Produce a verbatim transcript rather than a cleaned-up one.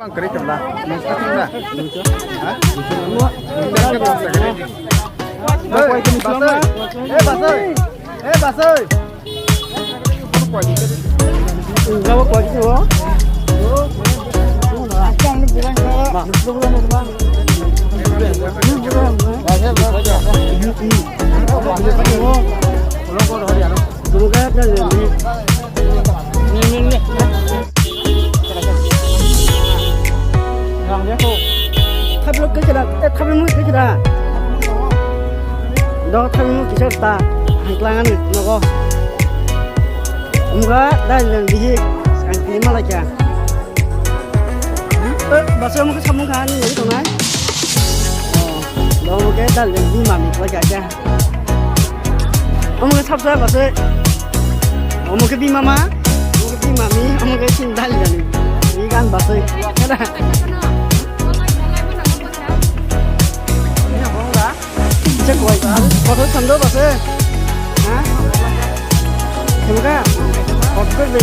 Ang kari kemla. Ha? Hey, basoi. Hey, basoi. Hey, basoi. Thaplok khe kira, eh, thaplok mui khe kira. Dok thaplok mui kisa ta, hangklang ani nogo. Umga dai leng bihi, ang kini malai kya. Eh, basoi omo khe samung kha ani yari tongnai. Oh, dok omo khe dai leng bihi mami khlai kya kya. Omo khe sabsa basoi. Omo khe bima ma. Omo khe bima mi. Omo khe sin dali dali. Ni gan basoi. Kada. Cek wai. Kotor sando basoi. Ha? Kemka. Kotor be.